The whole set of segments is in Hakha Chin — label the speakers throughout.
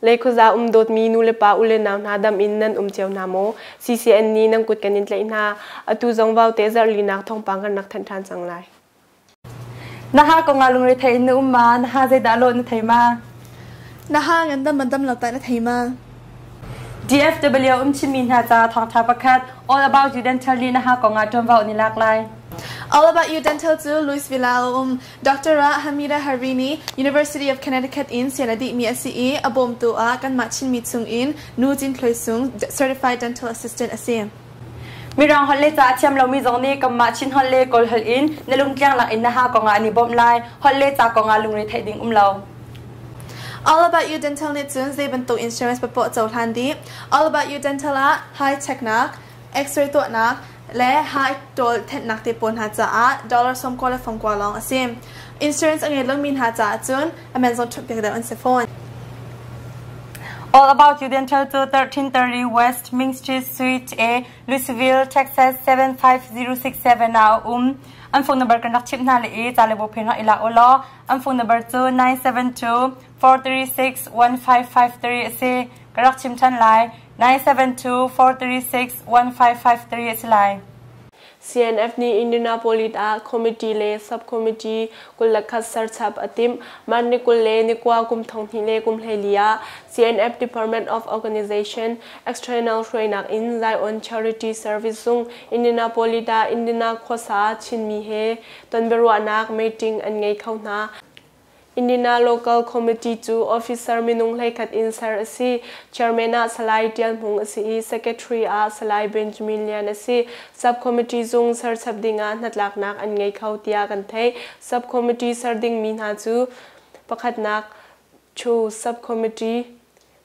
Speaker 1: Leikhuaza um dawtmi nu le pa u le nau hna dam in nan um cio hna maw? CCN nih nan kut kan in tlaih hna. Atu zong vaute zarhlinak thawngpang kan rak thanh ṭhan cang lai.
Speaker 2: Na ha kong ah lungre thei in na um ma? Na ha zeidah lawh na thei ma?
Speaker 3: Na ha ngandam man dam lo tai na thei ma?
Speaker 2: DFW um chimmi hna ca thawngṭha pakhat All About You Dental nih na ha kong ah ṭuanvo an i lak lai.
Speaker 3: All About You Dental cu Louisville ah a um. Dr. Hamida Harini, University of Connecticut in sian a dihmi a si i a bawmtu ah kanmah Chinmi chung in Nu Cin Thluai Sung, Certified Dental Assistant a si.
Speaker 2: Mirang holh le ca a thiam lomi zong nih kanmah Chin holh le Kawl holh in na lungtliang lak in na ha kong ah an i bawmh lai. Holh le ca kong ah lungre theih ding um lo.
Speaker 3: All About You Dental nih cun zei bantuk insurance papoah cohlan dih. All About You Dental ah high checknak, X-ray tuahnak, le high ṭawl thenhnak te pawl hna caah dollar 90 le fangkua lawng a si. Insurance a ngei lomi hna caah cun a man zong ṭhumh piak deuh an si fawn.
Speaker 2: All About You Dental cu 1330 West Main Street, Suite A, Louisville, Texas 75067 ah a um. An phone number kan rak chimh hna le i ca le bawphen rak i lak u law an phone number cu 972 436 1553 a si. Ka rak chim ṭhan lai. 972 436 1553 a si lai.
Speaker 1: CNF nih Indianapolis ah committee le subcommittee 21 serchap a timh. Mah ni 29 kum 2024 ah CNF Department of Organization External hruainak in Zion Charity Service zung Indianapolis ah Indiana khuasa Chinmi he tonbiaruahnak meeting an ngei kho hna. Indiana Local Committee cu officer minung 11 in ser a si. Chairman ah Salai Tial Hmung a si i Secretary ah Salai Benjamin Lian a si. Subcommittee zung serchap dingah hnatlaknak an ngei kho tiah kan theih. Subcommittee ser dingmi hna cu pakhatnak Chu Subcommittee,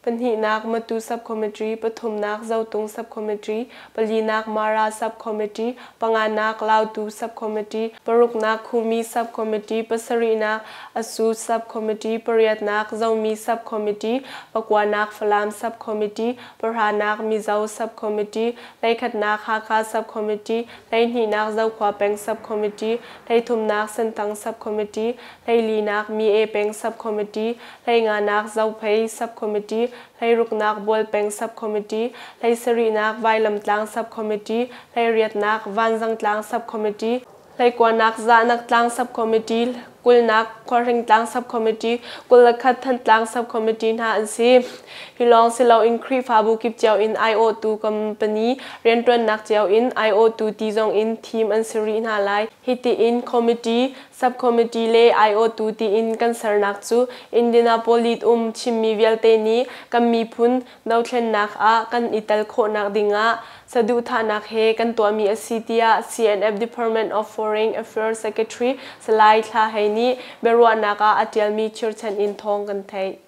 Speaker 1: Pahnihnak Matu Subcommittee, pathumnak Zotung Subcommittee, palinak Mara Subcommittee, panganak Lautu Subcommittee, paruknak Khumi Subcommittee, pasarihnak Asu Subcommittee, pariatnak Zomi Subcommittee, pakuanak Falam Subcommittee, pahranak Mizo Subcommittee, hleikhatnak Hakha Subcommittee, hleihnihnak Zokhua Peng Subcommittee, hleithumnak Sentang Subcommittee, hleilinak Mi-e Peng Subcommittee, hleinganak Zophei Subcommittee, hleiruknak Bualpeng Subcommittee, hleisarihnak Vailamtlang Subcommittee, hleiriatnak Vanzangtlang Subcommittee, hleikuanak Zahnak Tlang Subcommittee, 20nak Khualhringtlang Subcommittee, 21 Thantlang Subcommittee hna an si. Hi lawng si loin Khrihfabu kip cio in aiawhtu company rianṭuannak cio in aiawhtu ti zong in thim an si rih hna lai. Hiti in committee Subcommittee le aiawhtu tiin kan sernak cu Indianapolis um Chinmi vialte nih kan miphun dothlennak ah kan i tel khawhnak dingah saduhthahnak he kan tuahmi a si tiah CNF Department of Foreign Affairs Secretary Salai Thla Hei nih biaruahnak ah a tialmi chirchan in thawng kan theih.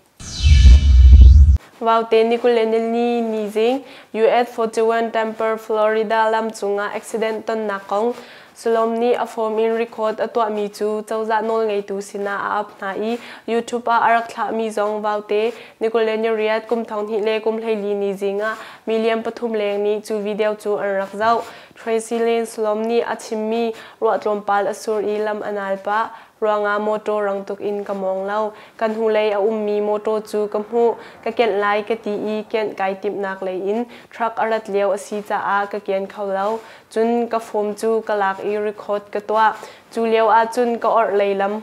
Speaker 1: Vaute ni 24 ni zing US 41 Tampa, Florida lam cungah accident tonnak kong Salom nih a form in record a tuahmi cu cozah nawlngeitu sinah a ap hna i YouTube ah a rak thlahmi zong vaute ni 28 kum 2024 ni zing ah million pathum leng nih cu video cu an rak zoh. Tracy Lane Salom nih a chimmi ruah tlawmpal a sur i lam a nal pah ruangah mawṭaw rang tuk in ka mawng lo. Ka hnulei a ummi mawṭaw cu ka hmuh. Ka kianh lai ka ti i kianh kai timhnak lei in truck a rat lio a si caah ka kian kho lo. Cun ka form cu ka lak i record ka tuah. Cu lio ahcun ka orhlei lam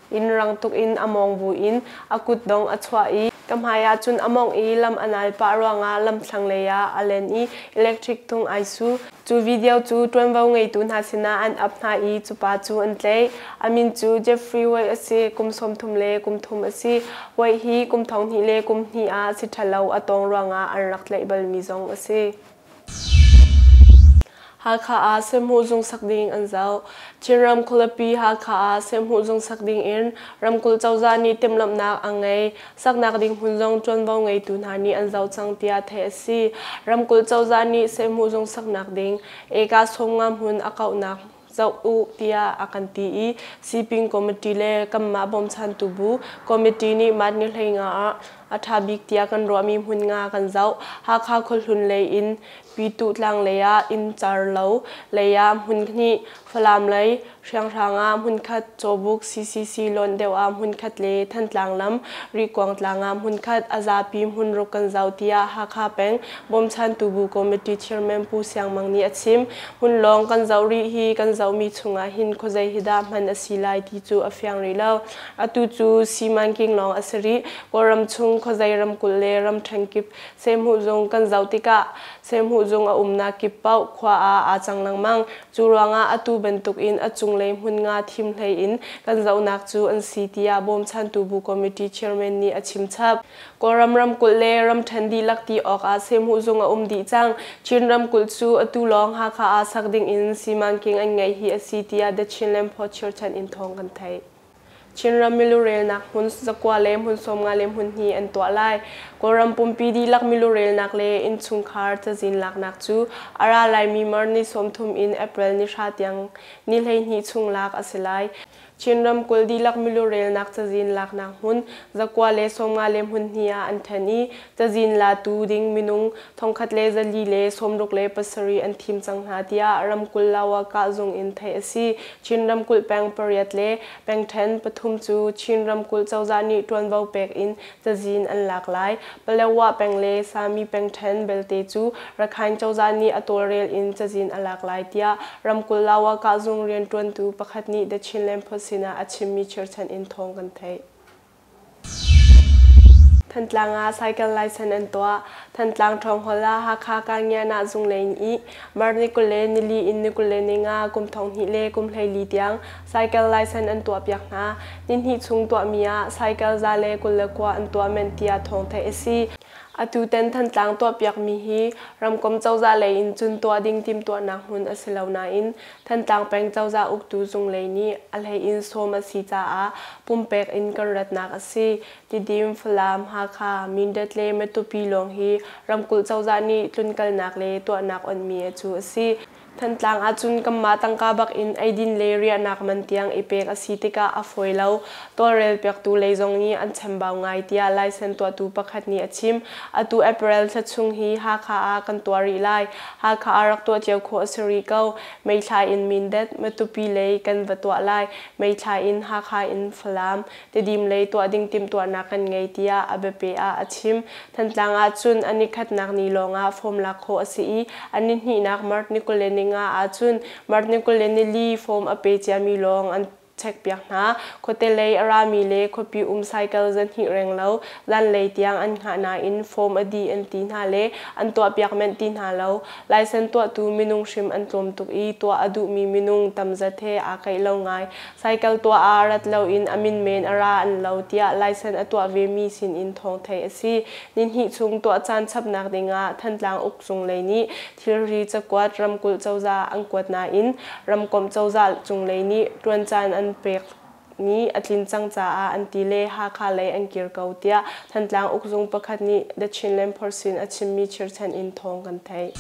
Speaker 1: in rang tuk in a mawng buin a kutdong a chuah i ka hmai ah cun a mawngh i lam a nal pah ruangah lam thlanglei ah a len i electric tung ai su. Cu video cu ṭuanvo ngeitu hna sinah an ap hna i cu pa cu an tlaih. A min cu Jeffrey White a si, kum 33 a si. White hi kum 2012 ah siṭhalo a tawng ruangah an rak tlaih balmi zong a si. Hakha ah sehhmuh zung sak ding an zoh. Chinram khualipi Hakha ah sehhmuh zung sak ding in ramkulh cozah nih timhlamhnak a ngei. Saknak ding hmun zong ṭuanvo ngeitu hna nih an zoh cang tiah theih a si. Ramkulh cozah nih sehhmuh zung saknak ding eka 50 hmun a kauhnak zoh u tiah a kan ti i Sipin Committee le kanmah bawmchantu bu committee nih March ni 15 ah. A ṭha bik tiah kan ruahmi hmun nga kan zoh. Hakha khuahlun lei in Pyituh tlang lei ah Inncar lo lei ah hmun hnih, Falam lei Hrianghrang ah hmunkhat, Cawbuk CCC lonh deuh ah hmunkhat le Thantlang lam Rihkuang tlang ah hmunkhat, a zapi hmunruk kan zoh tiah Hakha peng bawmchantu bu committee chairman Pu Siang Mang nih a chim. Hmun lawng kan zoh rih hi kan zohmi chungah hin khuazei hi dah hman a si lai ti cu a fiang rih lo. Atu cu simanking lawng a si rih. Kawlram chung khuazei ramkulh le ramṭhen kip sehhmuh kan zoh tikah sehhmuh zung a umnak kip paoh khua ah aa cang lengmang. Cu ruangah atu bantukin a cunglei hmun nga thim hlei in kan zohnak cu an si tiah bawmchantu bu committee chairman nih a chim chap. Kawlram ramkulh le ramṭhen dihlak ti awkah sehhmuh zung a um dih cang. Chin ramkulh cu atu lawng Hakha ah sak ding in simanking an ngeih hi a si tiah The Chinland Post chirchan in thawng kan theih. Chinram milurelnak hmun 9 le hmun 50 le hmun hnih an tuah lai. Kawlram pumpi dihlak milurelnak le innchungkhar cazin laknak cu a ra laimi Mar ni 30 in April ni 10 tiang ni 12 chung lak a si lai. Chin ramkulh dihlak milurelnak cazin laknak hmun 9 le 50 le hmun hnih ah an ṭhen i cazin latu ding minung 1,467 an thim cang hna tiah ramkulh Lawakah zung in theih a si. Chin ramkulh peng pariat le pengṭhen pathum cu Chin ramkulh cozah nih ṭuanvo pek in cazin an lak lai. Paletwa peng le Sami pengṭhen belte cu Rakhine cozah nih a tawlrel in cazin a lak lai tiah ramkulh Lawakah zung rianṭuantu pakhat nih The Chinland Post sinah a chimmi chirchan in thawng kan theih. Thantlang ah cycle license an tuah. Thantlang ṭhawnghawl ah Hakha Kangian ah zunglei i Mar ni 24 in ni 25 kum 2024 tiang cycle license an tuahpiak hna. Nihnih chung tuahmi ah cycle 129 an tuah men tiah thawng theih a si. Atutan Thantlang tuahpiakmi hi ramkomh cozah lei in cun tuah ding timhtuahnak hmun a si lo nain Thantlang peng cozah uktu zung lei nih a hlei in sawm a si caah pumpek in kan ratnak a si. Tidim, Falam, Hakha, Mindat le Matupi lawng hi ramkulh cozah nih tlunkalnak le tuahnak onhmi cu a si. Thantlang ahcun kanmah tangka bak in eidin le riahnak man tiang i pek a si tikah a fawi lo. Tawlrel piaktu lei zong nih an chambau ngai tiah laisen tuahtu pakhat nih a chim. Atu April thla chung hi Hakha ah kan tuah rih lai. Hakha ah rak tuah cio khawh a si rih ko. May thla in Mindat, Matupi lei kan va tuah lai. May thla in Hakha in Falam, Tidim lei tuah ding timhtuahnak kan ngei tiah a biape ah a chim. Thantlang ahcun a nikhatnak ni lawngah form lak khawh a si i a nihnihnak March ni 25 ahcun March ni 24 form a pe ciami lawng an check piak hna. Khuate lei a rami le khuapi um cycle zanhnih reng lo zanlei tiang an hngah nain form a dih an ti hna le an tuahpiak manh ti hna lo. Laisen tuahtu minung hrim an tlawm tuk i tuah a duhmi minung tam zat he aa kaih lo ngai. Cycle tuah ah rat loin a min men a ra an lo tiah laisen a tuah vemi sinin thawng theih a si. Nihnih chung tuah caan chapnak dingah Thantlang ukzung lei nih thilri cakuat ramkulh cozah an kuat nain ramkomh cozah cunglei nih ṭuan caan an pek ni a tlin cang caah an ti le Hakha lei an kir ko tiah Thantlang ukzung pakhat nih The Chinland Post sin a chimmi chirchan in thawng kan theih.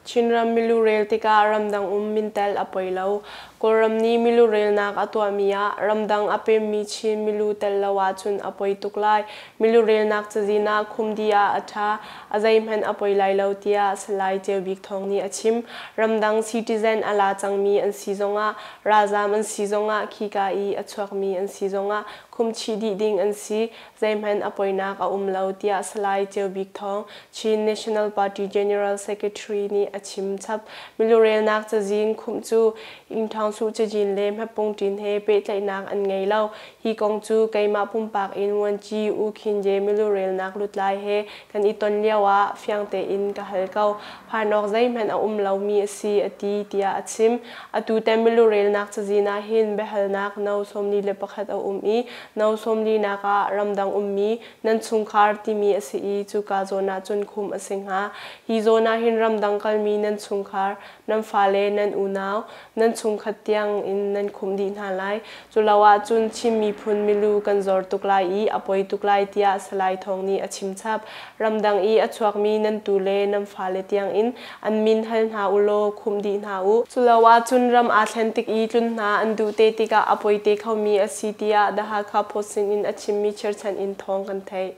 Speaker 1: Chinram milu rel tikah ramdang um mintel a poi lo. Kawlram nih milu relnak a tuahmi ah ramdang a pemmi Chin milu tel lo ahcun a poi tuk lai. Milu relnak cazin ah khum dih ah a ṭha, a zeihmanh a poi lai lo tiah Salai Ceu Bik Thawng nih a chim. Ramdang citizen a la cangmi an si zongah, ralzaam an si zongah, khika i a chuakmi an si zongah khumchih dih ding an si. Zeihmanh a poinak a um lo tiah Salai Ceu Bik Thawng, Chin National Party General Secretary nih a chim chap. Milurelnak cazin khumh cu Ingṭhawngsuh cazin le hmapungṭin he pehtlaihnak an ngei lo. Hi kong cu keimah pumpak in Vuanci U Khin Je milurelnak lutlai he kan i ton lio ah fiang tein ka hal ko. Phan awk zeihmanh a um lomi a si a ti tiah a chim. Atu te milurelnak cazin ah hin biahalnak no 41 a um i no 40 nak ah ramdang ummi nan chungkhar timi a si i cuka zawn ah cun khum a si hnga. Hi zawn ah hin ramdang kalmi nan chungkhar, nan fale, nan unau, nan chungkhat khat tiang in nan khumh dih hna lai. Cu lo ahcun Chin miphun milu kan zor tuk lai i a poi tuk lai tiah Salai Thawng nih a chim chap. Ramdang i a chuakmi nan tu le nan fale tiang in an min hal hna u law khumh dih hna u. Cu lo ahcun ram aa thlen tik i tlun hna an duh te tikah a poi te khomi a si tiah The Hakha Post sin in a chimmi chirchan in thawng kan theih.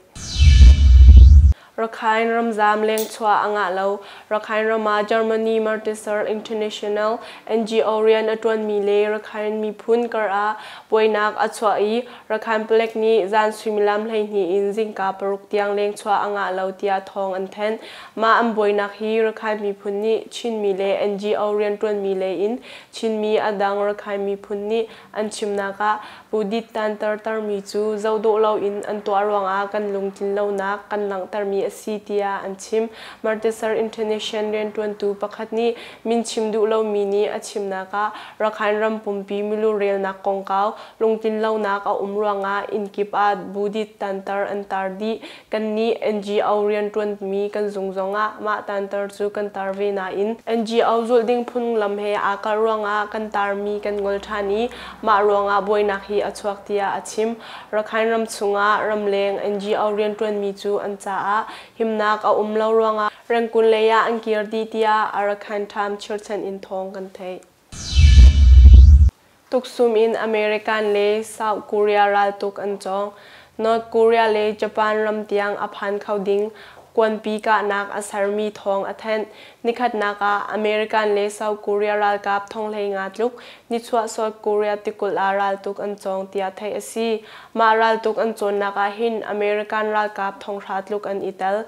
Speaker 1: Rakhine ramzaam lengchuah a ngah lo. Rakhine ram ah Germany Martisar International NGO rian a ṭuanmi le Rakhine miphun kar ah buainak a chuah i Rakhine palek nih zan suimilam 12 in zingka 6 tiang lengchuah a ngah lo tiah thawng an thanh. Mah an buainak hi Rakhine miphun nih Chinmi le NGO rianṭuanmi lei in Chinmi a dang Rakhine miphun nih an chimnak ah Budit tanter termi cu zohdawh loin an tuah ruangah kan lungtlin lonak kan langhtermi a si tiah an chim. Martisar International rianṭuantu pakhat nih min chim duh lomi nih a chimnak ah Rakhine ram pumpi milu relnak kongkau lungtlin lonak a um ruangah inn kip ah Budit tanter an tar dih. Kannih NGO rianṭuanmi kan zung zongah mah tanter cu kan tar ve nain NGO zulh ding phunglam he aa kalh ruangah kan tarmi kan ngol ṭhan i mah ruangah buainak hi a chuak tiah a chim. Rakhine ram chungah ramleng NGO rianṭuanmi cu an caah himnak a um lo ruangah Rangoon lei ah an kir dih tiah Arakan Times chirchan in thawng kan theih. Tuksum in American le South Korea raltuk an cawng. North Korea le Japan ram tiang a phan kho ding kuanpi kahnak a sermi thawng a thanh. Nikhatnak ah American le South Korea ralkap 15,000 tluk nichuah South Korea tikulh ah raltuk an cawng tiah theih a si. Mah raltuk an cawnnak ah hin American ralkap 5,000 tluk an i tel.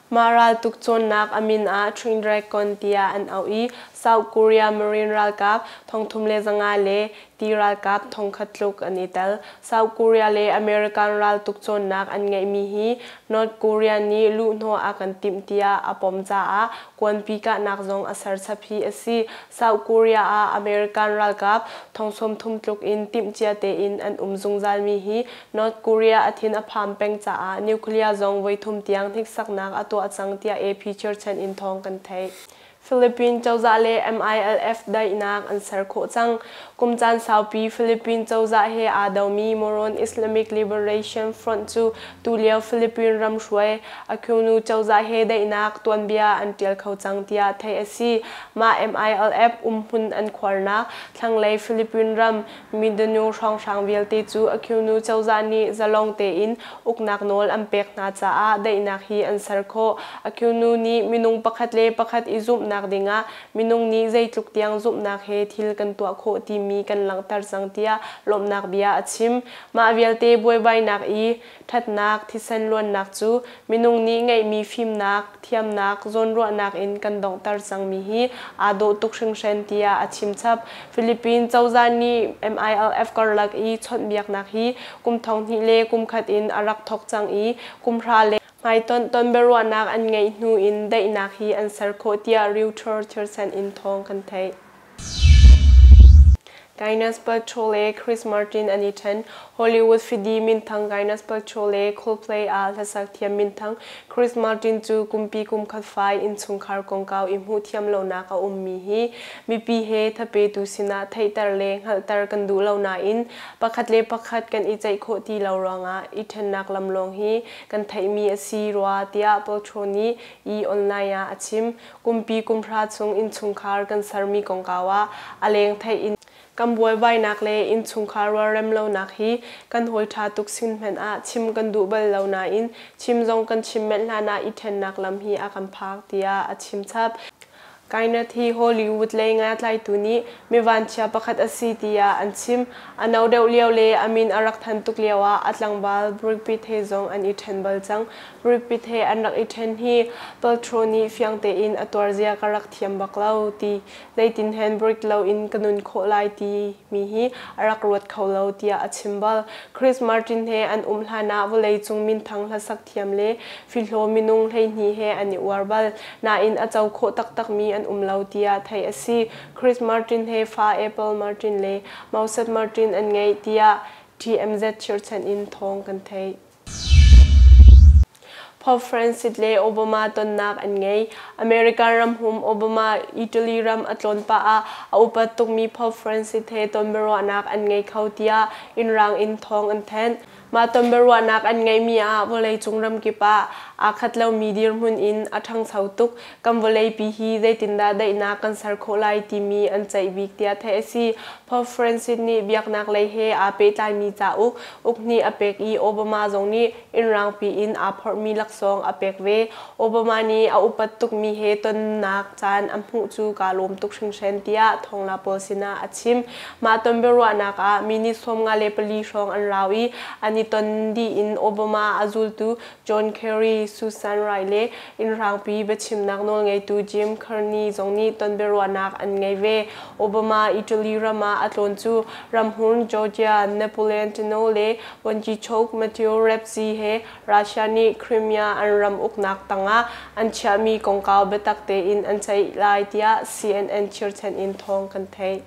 Speaker 1: Mah raltuk cawnnak a min ah Twin Dragon tiah an auh i South Korea Marine ralkap 3,500 le ti ralkap 1,000 tluk an i tel. South Korea le American raltuk cawnnak an ngeihmi hi North Korea nih luhhnawh a kan timh tiah a pom caah kuanpi kahnak zong a ser chap hi a si. South Korea ah American ralkap 30,000 tluk in timhcia tein an um zungzalmi hi North Korea a thin a pham peng caah nuclear zong voithum tiang hniksaknak a tuah cang tiah AP cherchan in thawng kan theih. Philippine cozah le MILF daihnak an ser khawh cang. Kum caan saupi Philippine cozah he aa domi Moron Islamic Liberation Front cu tulio Philippine ramhruai Aquino cozah he daihnak tuanbia an tial kho cang tiah theih a si. Mah MILF umhmun an khuarnak thlanglei Philippine ram Mindanao hrawnghrang vialte cu Aquino cozah nih zalong tein uknak nawl an pek hna caah daihnak hi an ser khawh. Aquino nih minung pakhat le pakhat i zumhnak dingah minung nih zeitluk tiang zumhnak he thil kan tuah khawh timi kan langhter cang tiah lawmhnak bia a chim. Mah vialte buaibainak i ṭhatnak, thisen luannak cu minung nih ngeihmi fimnak, thiamnak, zawnruahnak in kan donghter cangmi hi aa dawh tuk hringhran tiah a chim chap. Philippine cozah nih MILF karlak i chawnhbiaknak hi kum 2001 in a rak thawk cang i kum hra le hmaitonh tonbiaruahnak an ngeih hnu in daihnak hi an ser khawh tiah Reuters thirsen in thawng kan theih. Gwyneth Paltrow le Chris Martin an i ṭhen. Hollywood fidi minthang Gwyneth Paltrow le Coldplay ah hlasak thiam minthang Chris Martin cu kumpi kumkhat fai innchungkhar kongkau i hmuh thiam lonak a ummi hi mipi he thapetu sinah theihter le hngalhter kan duh lo nain pakhat le pakhat kan i ceih khawh ti lo ruangah i ṭhennak lam lawng hi kan theihmi a si rua tiah Paltrow nih E! Online ah a chim. Kumpi kumhra chung innchungkhar kan sermi kongkau ah a leng theih in kan buaibainak le innchungkhar rualrem lonak hi kan hawi ṭha tuk sin hmanh ah chim kan duh bal lo nain chim zong kan chim menh hlan ah i ṭhennak lam hi a kan phak tiah a chim chap. Kainath hi Hollywood lei ngatlaitu nih mi vanchia pakhat a si tiah an chim. A no deuh lio le a min a rak than tuk lio ah a tlangval Brad Pitt he zong an i ṭhen bal cang. Brad Pitt he an rak i ṭhen hi Paltrow nih fiang tein a tuarzia ka rak thiam bak lo ti zeitin hen Brad loin ka nun khawh lai ti mi hi a rak ruat kho lo tiah a chim bal. Chris Martin he an um hlan ah vawleicung minthang hlasak thiam le fihlaw minung 12 he an i uar bal. Nain a co khawh taktakmi an um lo tiah theih a si. Chris Martin he fa Apple Martin le Moses Martin an ngei tiah TMZ chirchan in thawng kan theih. Pope Francis le Obama tonnak an ngei. American ramhum Obama Italy ram a tlawn pah ah a upat tukmi Pope Francis he tonbiaruahnak an ngei kho tiah Inn Raang in thawng an thanh. Mah tonbiaruahnak an ngeihmi ah vawleicung ramkip ah aa khat lomi dirhmun in a ṭhangcho tuk kan vawleipi hi zeitindah daihnak kan ser khawh lai timi an ceih bik tiah theih a si. Pope Francis nih biaknak lei he aa pehtlaimi cauk ukhnih a pek i Obama zong nih Inn Raangpi in aa phorhmi laksawng a pek ve. Obama nih a upat tukmi he tonnak caan a hmuh cu kaa lawm tuk hringhran tiah thawngla pawl sinah a chim. Mah tonbiaruahnak ah minute 54 hrawng an rau i an i ton dih in Obama a zultu John Kerry, Susan Rice le Inn Raangpi biachimnak nawlngeitu Jim Carney zong nih tonbiaruahnak an ngei ve. Obama Italy ram ah a tlawn cu ramhun Georgia Napolitano le Vuancichok Matteo Renzi he Russia nih Crimea an ram uknak tangah an chiahmi kongkau biatak tein an ceih lai tiah CNN chirchan in thawng kan theih.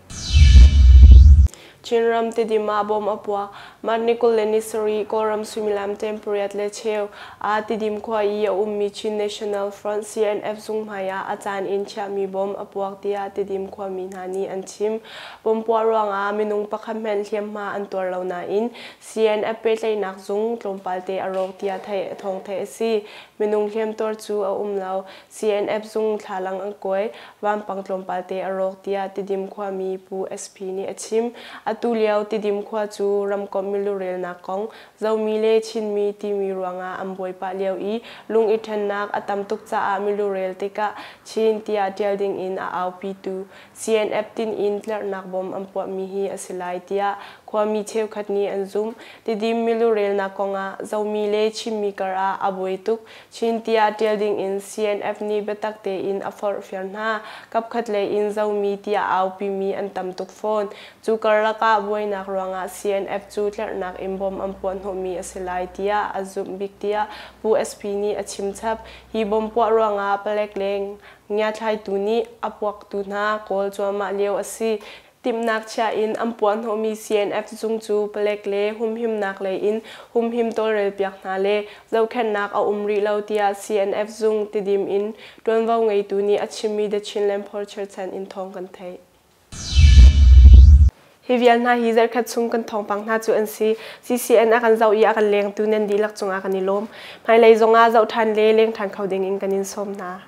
Speaker 1: Chinram Tidim ah bom a puak. March ni 27 Kawlram suimilam 8:30 ah Tidim khua i a ummi Chin National Front CNF zung hmai ah a caan in chiahmi bom a puak tiah Tidim khuami hna nih an chim. Bom puah ruangah minung pakhat hmanh hliamhma an tuar lo nain CNF pehtlaihnak zung tlawmpal te a rawk tiah thawng theih a si. Minung hliamtuar cu a um lo. CNF zung thlalang an kuai, vampang tlawmpal te a rawk tiah Tidim khuami Pu SP nih a chim. Atu lio Tidim khua cu ramkomh milurelnak kong Zomi le Chinmi timi ruangah an buai pah lio i lung i ṭhennak a tam tuk caah milurel tikah Chin tiah ṭial dingin a aupitu CNF tin in tlerhnak bom an puahmi hi a si lai tiah khuami cheukhat nih an zumh. Tidim milurelnak kongah Zomi le Chinmi kar ah a buai tuk. Chin tiah ṭial dingin CNF nih biatak tein a forhfial hna. Kapkhat lei in Zomi tiah aupimi an tam tuk fawn. Cu karlak ah buainak ruangah CNF cu tlerhnak in bom an puah hnawhmi a si lai tiah a zumh bik tiah Pu SP nih a chim chap. Hi bom puah ruangah palek le ngiathlaitu nih a puaktu hna kawl cuahmah lio a si. Timhnak chia in an puah hnawhmi CNF zung cu palek le humhimnak lei in humhim tawlrelpiak hna le zohkhenhnak a um rih lo tiah CNF zung Tidim in ṭuanvo ngeitu nih a chimmi The Chinland Post cherhchan in thawng kan theih. Hi vial hna hi zarhkhat chung kan thawngpang hna cu an si. CCN a kan zoh i a kan lengtu nan dihlak cungah kan i lawm. Hmailei zongah zoh ṭhan le leng ṭhan kho ding in kan in sawm hna.